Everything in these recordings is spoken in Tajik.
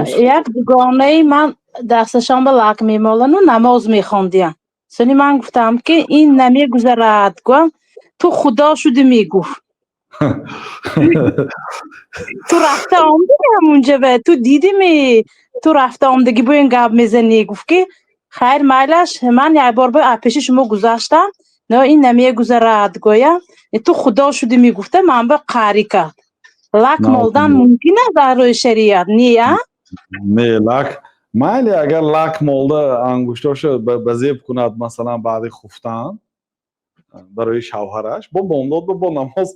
Як дугонаи ман дасташон ба лак мемолану намоз мехондиям. Сони ман гуфтам, ки ин намегузарад, гуфтам, ту худо шудӣ, мегуфт. Ту рафта омадӣ ҳамунҷа ва ту дидӣ, ту рафта омадагӣ, бо ин гап мезанӣ. Гуфт, ки хайр, майлаш, ман як бор ба пеши шумо гузаштам, но ин намегузарад, гӯям, ту худо шудӣ, мегуфта, ман ба қарӣ кард. Лак молдан мумкин аст дар рӯи шариат, не, а? Не, лак майли, агар лак молда, ангуштошо ба зеб кунад, масалан, баъди хуфтан барои шавҳараш, бо бомдод бо намоз,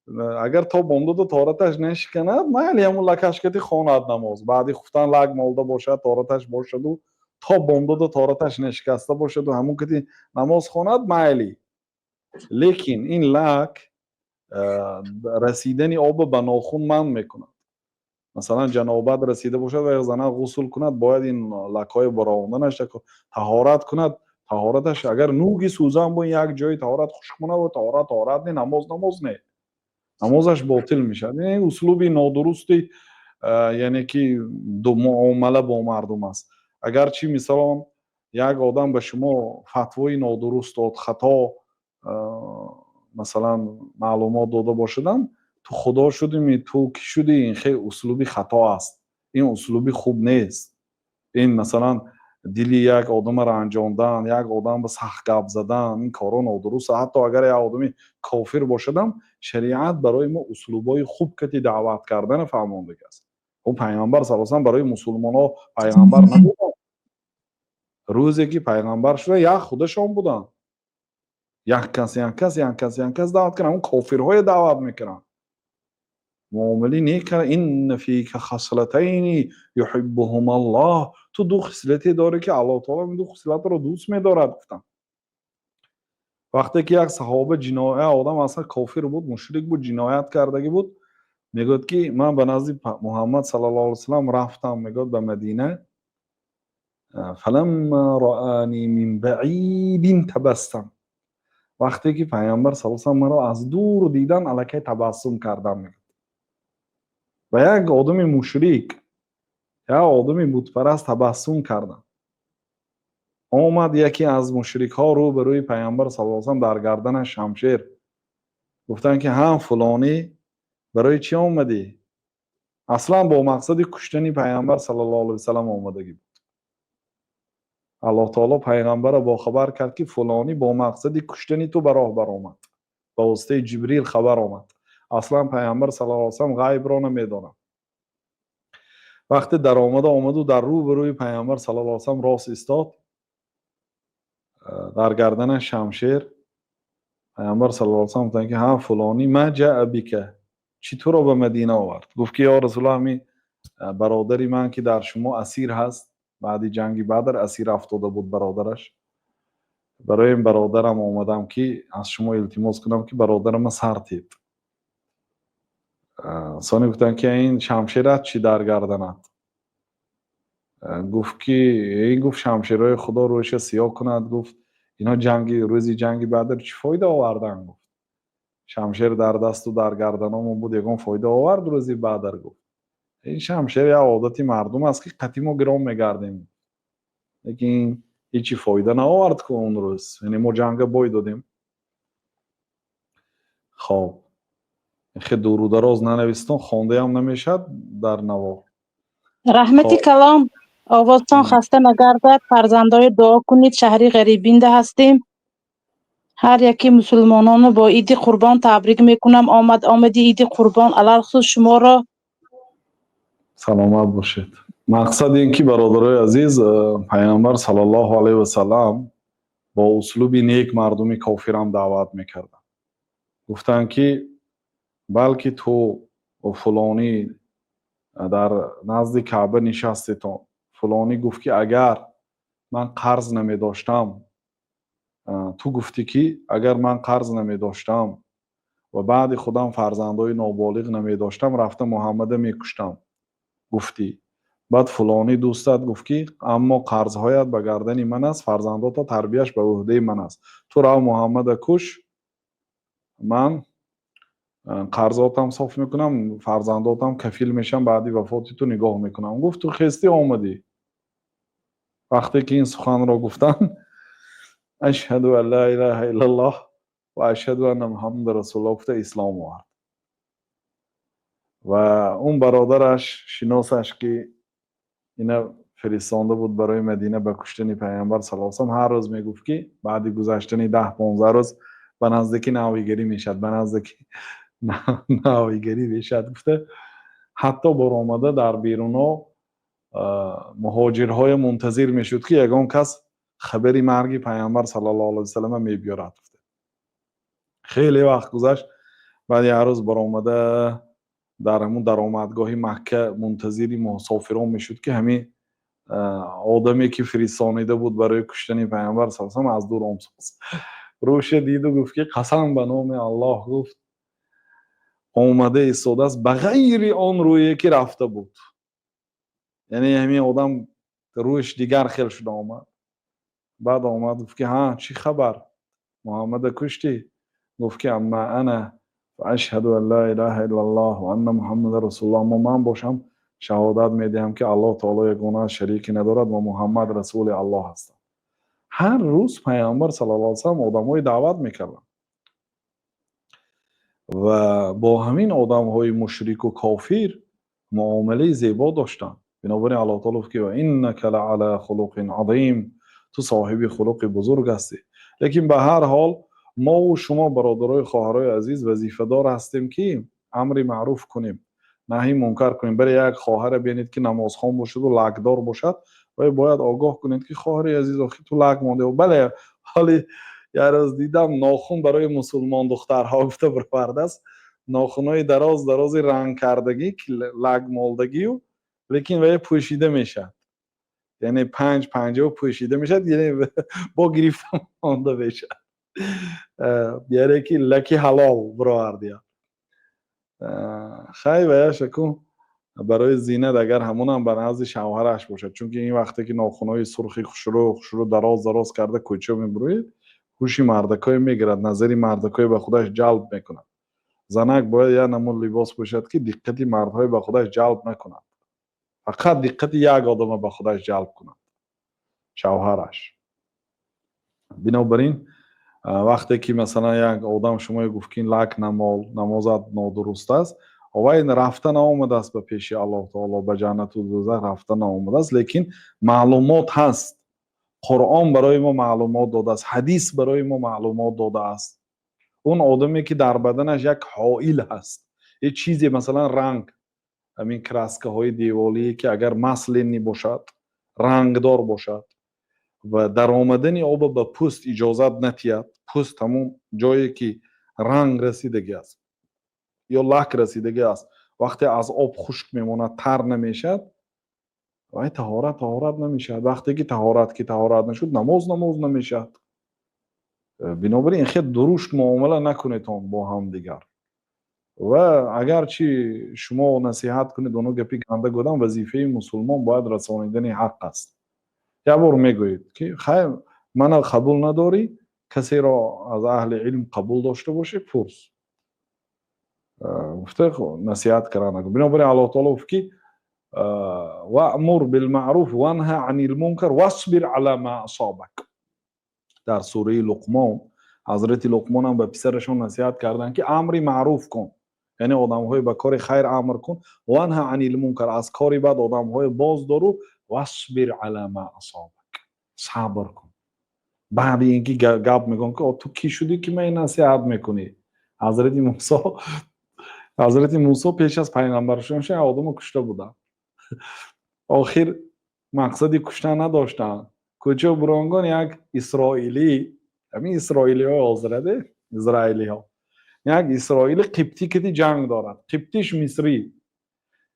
агар то бомдоду тоҳораташ нашиканад, майли, ҳамун лакашкати хонад намоз. Баъди хуфтан лак молда бошад, тоҳораташ бошаду то бомдоду тоҳораташ нашикаста бошаду ҳамун кати намоз хонад, майли. Лекин ин лак расидани оба ба нохун манъ мекунад. Масалан, ҷанобат расида бошад ва як зана ғусл кунад, бояд ин лакҳои баровонданаш таҳорат кунад. Таҳораташ агар нӯги сӯзан бо як ҷои таҳорат хушк монад, таҳорат таҳорат не, намоз намоз не, намозаш ботил мешавад. Ин услуби нодурусти, яъне ки муомала бо мардум аст. Агарчи, мисалон, як одам ба шумо фатвои нодуруст дод, хато, масалан, маълумот дода бошадам, ту худо шудими, ту кӣ шудӣ, ин хеле услуби хато аст, ин услуби хуб нест. Ин, масалан, дили як одама ранҷондан, як одам ба сахт гап задан, ин корҳо нодуруст. Ҳатто агар як одами кофир бошадам, шариат барои мо услубҳои хуб кати даъват кардана фаҳмондагӣ аст. Ӯ Пайғамбар са салам барои мусулмонҳо пайғамбар набуданд. Рӯзе ки пайғамбар шуда, як худашон буданд, як кас, як кас, як кас, як кас даъват карданд, ҳамун кофирҳое даъват мекунанд, муомилаи нек кард. إن فيك خصلتين يحبهما الله, ту ду хислате дорӣ, ки Аллоҳ таоло ин ду хислатро дӯст медорад, гуфтам. Вақте ки як саҳоба ҷиноя, одам аслан кофир буд, мушрик буд, ҷиноят кардагӣ буд, мегӯяд, ки ман ба назди Муҳаммад саллаллоҳу алайҳи васалам рафтам, мегӯяд, ба Мадина. فلما رآني من بعيد تبسم, вақте ки Пайғамбар са салам маро аз дур дидан, аллакай табассум кардам, мегӯяд. Ва як одами мушрик, як одами бутпараст табассум кардам. Омад яке аз мушрикҳо рӯ ба рӯи Пайғамбар са салам, дар гарданаш шамшер. Гуфтанд, ки ҳам фулонӣ, барои чӣ омадӣ? Аслан бо мақсади куштани Пайғамбар саллаллоҳу алайҳи васалам омадагӣ буд. Аллоҳ таоло пайғамбарро бохабар кард, ки фулонӣ бо мақсади куштани ту ба роҳ баромад. Ба воситаи Ҷибрил хабар омад. Аслан Пайғамбар саллаллоҳу алайҳи васалам ғайбро намедонад. Вақте даромада омаду дар рӯ ба рӯи Пайғамбар саллаллоҳу алайҳи васалам рост истод, дар гарданаш шамшер, Пайғамбар саллаллоҳу алайҳи васалам гуфтанд, ки ҳа фулонӣ, ما جاء بك, чӣ туро ба Мадина овард? Гуфт, ки ё Расулуллоҳ, ҳамин бародари ман, ки дар шумо асир ҳаст, баъди ҷанги Бадр асир афтода буд бародараш, барои ин бародарам омадам, ки аз шумо илтимос кунам, ки бародарама сар тед. Сони гуфтанд, ки ин шамшерат чӣ дар гарданат? Гуфт, ки ин, гуфт, шамшерҳои Худо рӯяша сиёҳ кунад, гуфт, ино ҷанги рӯзи ҷанги Бадр чӣ фоида оварданд? Гуфт, шамшер дар дасту дар гарданомон буд, ягон фоида овард рӯзи Бадр? Гуфт, ин шамшер як одати мардум аст, ки қати мо гирон мегардем, лекин ҳечи фоида наовард ку он рӯз, яъне мо ҷанга бой додем. Хоб, хе дуру дароз нанавистон, хондаям намешавад дар навор. Раҳмати калом, овозтон хаста нагардад. Фарзандои дуо кунед, шаҳри ғарибинда ҳастем. Ҳар яки мусулмононро бо Иди Қурбон табрик мекунам. Омад омади Иди Қурбон, алалхусус шуморо. Саломат бошед. Мақсад ин ки, бародарои азиз, Пайғамбар саллаллоҳу алайҳи васалам бо услуби нек мардуми кофирам даъват мекарданд. Гуфтанд, ки балки ту фулонӣ дар назди Каъба нишастетон. Фулонӣ гуфт, ки агар ман қарз намедоштам, ту гуфтӣ, ки агар ман қарз намедоштам ва баъди худам фарзандои ноболиғ намедоштам, рафта Муҳаммада мекуштам, гуфтӣ. Баъд фулонӣ дӯстат гуфт, ки аммо қарзҳоят ба гардани ман аст, фарзандота тарбияш ба ӯҳдаи ман аст, ту рав, Муҳаммада куш, ман Қарзотам соф мекунам, фарзандотам кафил мешам, баъди вафоти ту нигоҳ мекунам. Гуфт: «Ту хестӣ, омадӣ». Вақте ки ин суханро гуфтанд, «Ашҳаду ан ла илаҳа иллаллоҳ ва ашҳаду анна Муҳаммада расулуллоҳ» гуфта, ислом овард. Ва он бародараш, шиносаш, ки ина фиристонда буд барои Мадина ба куштани Пайғамбар саллаллоҳу алайҳи васаллам, ҳар рӯз мегуфт, ки баъди гузаштани 10-15 рӯз ба наздики навигарӣ мешавад, ба наздики навигарӣ мешавад, гуфта, ҳатто баромада дар беруно муҳоҷирҳое мунтазир мешуд, ки ягон кас хабари марги Пайғамбар саллаллоҳу алайҳи васаллама мебиёрад. Хеле вақт гузашт. Баъд як рӯз баромада дар ҳамун даромадгоҳи Макка мунтазири мусофирон мешуд, ки ҳамин одаме, ки фиристонида буд барои куштани Пайғамбар саллаллоҳу, аз дур омсоз рӯша диду гуфт, ки «Қасам ба номи Аллоҳ», гуфт, «омада истодааст ба ғайри он рӯе, ки рафта буд». Яъне ҳамин одам рӯяш дигар хел шуда омад. Баъд омад, гуфт, ки «Ҳа, чӣ хабар, Муҳаммада куштӣ?» Гуфт, ки «Амма ана фаашҳаду ан ла илаҳа иллаллоҳ ва анна Муҳаммада расулуллоҳ». Аммо ман бошам, шаҳодат медиҳам, ки Аллоҳ таоло ягона, шарике надорад ва Муҳаммад расули Аллоҳ ҳастанд. Ҳар рӯз Пайғамбар саллаллоҳу алайҳи васаллам одамҳои даъват мекарданд ва бо ҳамин одамҳои мушрику кофир муомилаи зебо доштанд. Бинобар ин Аллоҳ таоло гуфт, ки «Иннака лаала хулуқин азим», ту соҳиби хулуқи бузург ҳастӣ. Лекин ба ҳар ҳол мову шумо, бародарои хоҳарои азиз, вазифадор ҳастем, ки амри маъруф кунем, наҳи мункар кунем. Баре як хоҳаре бинед, ки намозхон бошаду лакдор бошад, вай бояд огоҳ кунед, ки «Хоҳари азиз, охи ту лак монде». Бале, ҳоли як рӯз дидам, нохун барои мусулмон духтарҳо гуфта бировардааст, нохунҳои дароз дарози рангкардагӣ, лак молдагию, лекин вай пӯшида мешавад, яъне панҷ панҷао пӯшида мешавад, яъне бо гирифта монда мешавад, яъне ки лаки ҳалол бировардия. Хай, ваяшаку барои зинат, агар ҳамонам ба назди шавҳараш бошад, чунки ин вақте ки нохунҳои сурхи хушрӯ хушрӯ дароз дароз карда кӯча мебуроед, ҳуши мардакое мегирад, назари мардакое ба худаш ҷалб мекунад. Занак бояд як намуд либос пӯшад, ки диққати мардҳое ба худаш ҷалб накунад, фақат диққати як одама ба худаш ҷалб кунад, шавҳараш. Бинобар ин вақте ки, масалан, як одам шумое гуфт, ки лак намол, намозат нодуруст аст, вай рафта наомадааст ба пеши Аллоҳ таоло, ба ҷаннату дӯзах рафта наомадааст, лекин маълумот ҳаст. Қуръон барои мо маълумот додааст, ҳадис барои мо маълумот додааст. Он одаме, ки дар баданаш як ҳоил ҳаст, як чизе, масалан, ранг, ҳамин краскаҳои деволие, ки агар масляный бошад, рангдор бошад ва даромадани оба ба пӯст иҷозат натиҳад, пӯст ҳамон ҷое, ки ранг расидагӣ аст ё лак расидагӣ аст, вақте аз об хушк мемонад, тар намешавад, вай таҳорат таҳорат намешавад. Вақте ки таҳорат ки таҳорат нашуд, намоз намоз намешавад. Бинобар ин хел дурушт муомила накунедон бо ҳамдигар. Ва агарчи шумо насиҳат кунед, оно гапи ганда гӯдам, вазифаи мусулмон бояд расонидани ҳақ аст. Як бор мегӯед, ки «Хайр, мана қабул надорӣ, касеро аз аҳли илм қабул дошта бошӣ, пурс», гуфта насиҳат кардан. Бинобар ин Аллоҳ таоло гуфт, ки «Ваъмур билмаъруф ванҳа анил мункар васбир ала ма асобак». Дар сураи Луқмон Ҳазрати Луқмонам ба писарашон насиҳат карданд, ки амри маъруф кун, яъне одамҳое ба кори хайр амр кун, ванҳа анил мункар, аз кори бад одамҳое боздору, васбир ала ма асобак, сабр кун. Баъди ин ки гап мегӯям, ки «Ту кӣ шудӣ, ки ман насиҳат мекунӣ?» Ҳазрати Мусо пеш аз пайғамбар шуданаш як одамо кушта буданд. Охир мақсади куштан надоштанд. Кӯча буронгон як исроилӣ, ҳамин исроилиҳои ҳозираде, израилиҳо, як исроили қибтӣ кити ҷанг дорад. Қибтиш мисрӣ.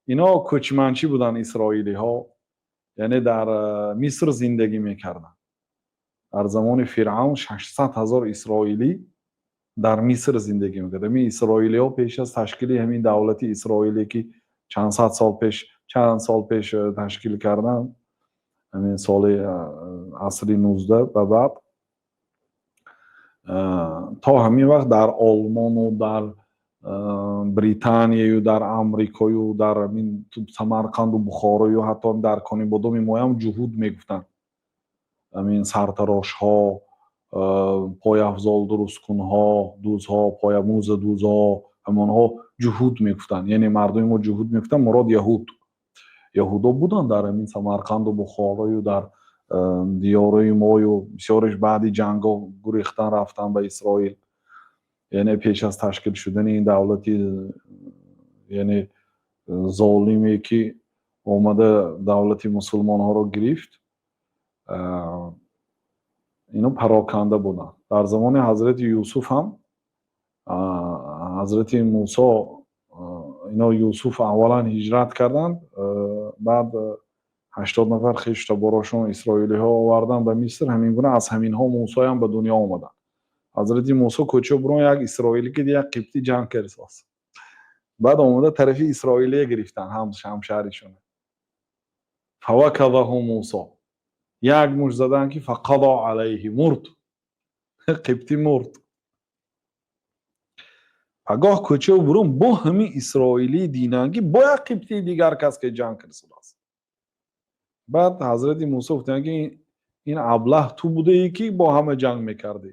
Ино кӯчманчӣ буданд, исроилиҳо, яъне дар Миср зиндагӣ мекарданд. Дар замони Фиръавн 600 000 исроилӣ дар Миср зиндагӣ мекард. Ҳамин исроилиҳо пеш аз ташкили ҳамин давлати исроиле, ки чанд сад сол пеш, чанд сол пеш ташкил карданд, ҳамин соли асри 19 ба баъд, то ҳамин вақт дар Олмону дар Британияю дар Амрикою дар Самарқанду Бухорою, ҳатто дар Конибодоми моям ҷуҳуд мегуфтанд. Амин сартарошҳо, пойафзол дурусткунҳо, дӯзҳо, мӯзадӯзҳо, ҳамонҳо ҷуҳуд мегуфтанд. Яъне мардуми мо ҷуҳуд мегуфтанд, мурод яҳуд. Яҳудо буданд дар ҳамин Самарқанду Бухорою, дар диёрои мою. Бисёреш баъди ҷангҳо гурехтан рафтан ба Исроил, яъне пеш аз ташкил шудани ин давлати, яъне золиме, ки омада давлати мусулмонҳоро гирифт, ино пароканда буданд. Дар замони ҳазрати Юсуф ҳам, ҳазрати Мусо, ино Юсуф аввалан ҳиҷрат карданд, баъд 80 нафар хешу таборошон исроилиҳо оварданд ба Миср. Ҳамин гуна аз ҳаминҳо Мусоям ба дунё омаданд. Ҳазрати Мусо кӯча бурон, як исроилӣ ки як қибтӣ ҷанг кардааст. Баъд омада тарафи исроилия гирифтанд, ҳамшаҳришон. فوكزه موسى, як мушт заданд, ки فقضى عليه, мурд, қибтӣ мурд. Пагоҳ кӯчаву бурун бо ҳамин исроилии динангӣ бо як қибтии дигар кас ки ҷанг кардааст. Баъд ҳазрати Мусо гуфтанд, ки ин аблаҳ ту будаӣ, ки бо ҳама ҷанг мекардӣ.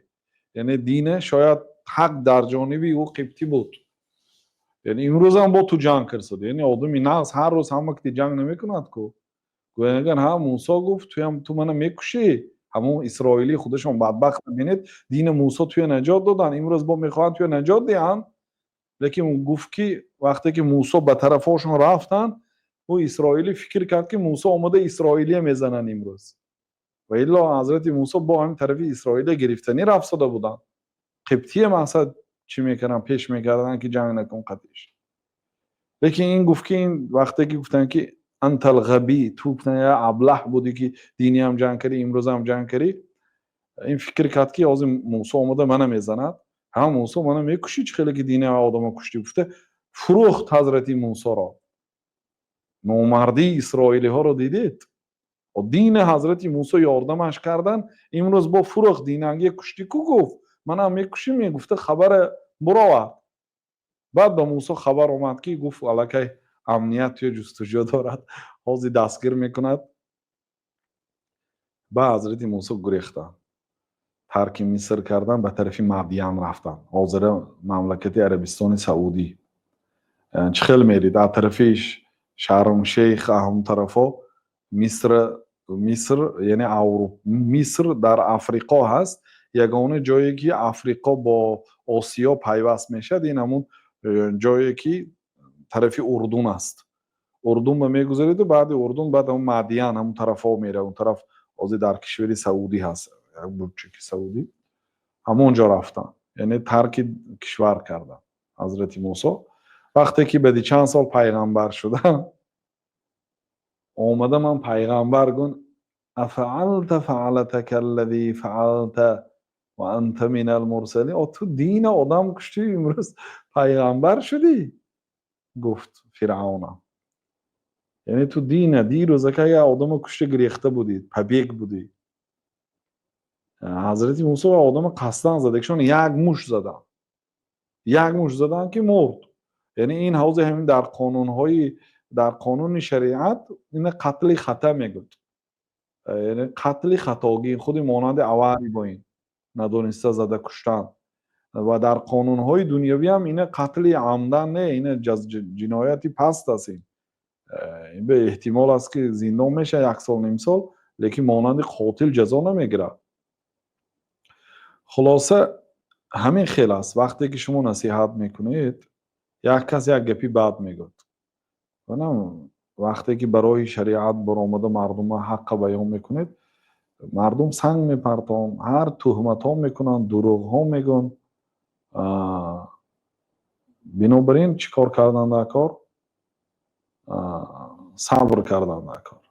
Яъне дина шояд ҳақ дар ҷониби ӯ қибтӣ буд, яъне имрӯзам бо ту ҷанг кардсад. Яъне одами нағз ҳар рӯз ҳама ки ҷанг намекунад ку. Гӯяган ҳа, Мусо гуфт: туям ту мана мекушӣ. Ҳамон исроилӣ худашон бадбахт. Бинед, дини Мусо туя наҷот доданд, имрӯз бо мехоҳанд туя наҷот диҳанд. Лекин гуфт, ки вақте ки Мусо ба тарафҳошон рафтанд, ӯ исроилӣ фикр кард, ки Мусо омада исроилия мезананд имрӯз. Ва илло ҳазрати Мусо бо ҳамин тарафи исроилия гирифтанӣ рафтода буданд. Қибтия мақсад чӣ мекарданд, пеш мекарданд, ки ҷанг накун қатиш. Лекин ин гуфт, ки ин вақте ки гуфтанд, ки أنت الغبي, ту гуфтанд, я аблаҳ будӣ, ки диниам ҷанг кардӣ, имрӯзам ҷанг кардӣ. Ин фикр кард, ки ҳозир Мусо омада мана мезанад. Ҳа, Мусо, мана мекушӣ, чӣ хеле ки дини одама куштӣ, гуфта фурӯхт ҳазрати Мусоро. Номардии исроилиҳоро дидед? Дини ҳазрати Мусо ёрдамаш кардан, имрӯз бо фурӯхт. Динанге куштӣ ку, гуфт, манам мекушӣ, мегуфта хабара буровард. Баъд ба Мусо хабар омад, ки гуфт, аллакай амният туя ҷустуҷӯ дорад, ҳозир дастгир мекунад. Ба ҳазрати Мусо гурехтанд, тарки Миср кардан, ба тарафи Мадиян рафтанд, ҳозира мамлакати Арабистони Саудӣ. Чӣ хел мерид? Аз тарафи Шармшейх, ҳамон тарафҳо Миср, Миср яъне Миср дар Африқо ҳаст. Ягона ҷое, ки Африқо бо Осиё пайваст мешавад, ин ҳамун ҷое, ки тарафи Урдун аст. Урдун ба мегузариду баъди Урдун баъд ҳамун Мадиян, ҳамун тарафҳо меравад. Он тараф ҳозир дар кишвари Саудӣ ҳаст, як бурчаки Саудӣ. Ҳамон ҷо рафтанд, яъне тарки кишвар карданд. Ҳазрати Мусо вақте ки баъди чанд сол пайғамбар шуданд, омада, ман пайғамбар гун, أفعلت فعلتك التي فعلت وأنت من المرسلين, о ту дина одам куштӣ, имрӯз пайғамбар шудӣ, гуфт Фиръавна. Яъне ту дина дирӯзака як одама кушта гирехта будӣ, побег будӣ. Ҳазрати Мусо одама қасдан задагишон, як мушт заданд, як мушт заданд, ки мурд. Яъне ин ҳавзи ҳамин дар қонунҳои, дар қонуни шариат ина қатли хата мегӯд, яъне қатли хатогӣ, худи монанди авария бо ин надониста зада куштан. Ва дар қонунҳои дунявиам ина қатли амдан не, ина ҷинояти паст аст. Ин бе эҳтимол аст, ки зиндон мешавад як сол, ним сол, лекин монанди қотил ҷазо намегирад. Хулоса, ҳамин хел аст. Вақте ки шумо насиҳат мекунед, як кас як гапи бад мегӯяд. Вақте ки ба роҳи шариат баромада мардума ҳаққа баён мекунед, мардум санг мепартонанд, ҳар туҳматҳо мекунанд, дурӯғҳо мегӯянд. Бинобар ин чӣ кор кардан дар кор? Сабр кардан дар кор.